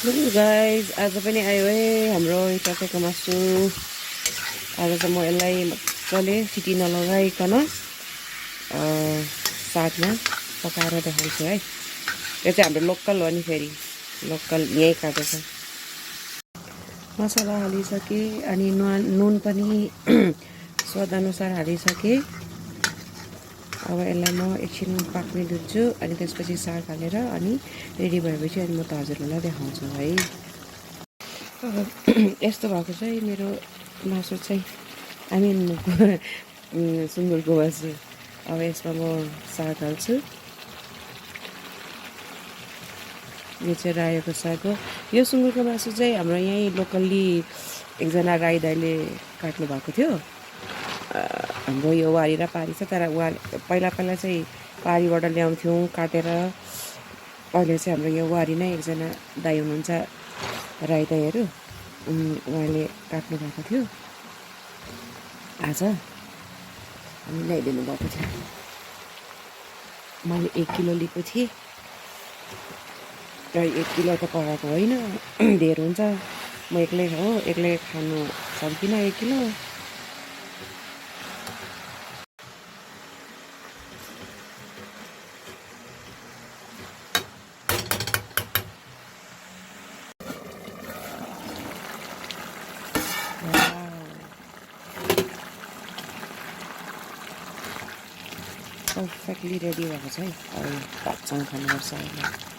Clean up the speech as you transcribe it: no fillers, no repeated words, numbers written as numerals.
Guys आज पनि आयो है हाम्रो टर्कीको मासु। आज चाहिँ म यसलाई मजाले सिटी नलगाइकन सागमा पकाएर देखाउँछु है। यो चाहिँ हाम्रो लोकल हो नि, फेरि लोकल यहीँ काटेको छ। मसला हालिसके अनि नुन पनि स्वादअनुसार हालिसके। अब यसलाई म एकछिन पाक्ने दिन्छु अनि त्यसपछि साग हालेर अनि रेडी भएपछि अनि म त हजुरहरूलाई देखाउँछु है। यस्तो भएको चाहिँ मेरो मासु चाहिँ सुँगुरको मासु। अब यसमा म साग हाल्छु। यो चाहिँ रायोको साग हो। यो सुँगुरको मासु चाहिँ हाम्रो यहीँ लोकल्ली एकजना राई दाइले काट्नु भएको थियो। हाम्रो यो वारी र पारी छ, तर उहाँ पहिला चाहिँ पारीबाट ल्याउँथ्यौँ काटेर। अहिले चाहिँ हाम्रो यो वारी नै एकजना दाइ हुनुहुन्छ, राई दाइहरू, उहाँले काट्नु भएको थियो। आज हामी ल्याइदिनु भएको थियो। मैले 1 किलो लिएको थिएँ र 1 किलो त पकाएको होइन, धेर हुन्छ। म एक्लै खानु सक्दिनँ 1 किलो। पर्फेक्टली रेडी भएको छ है। अब भातसँग खानुपर्छ अहिले।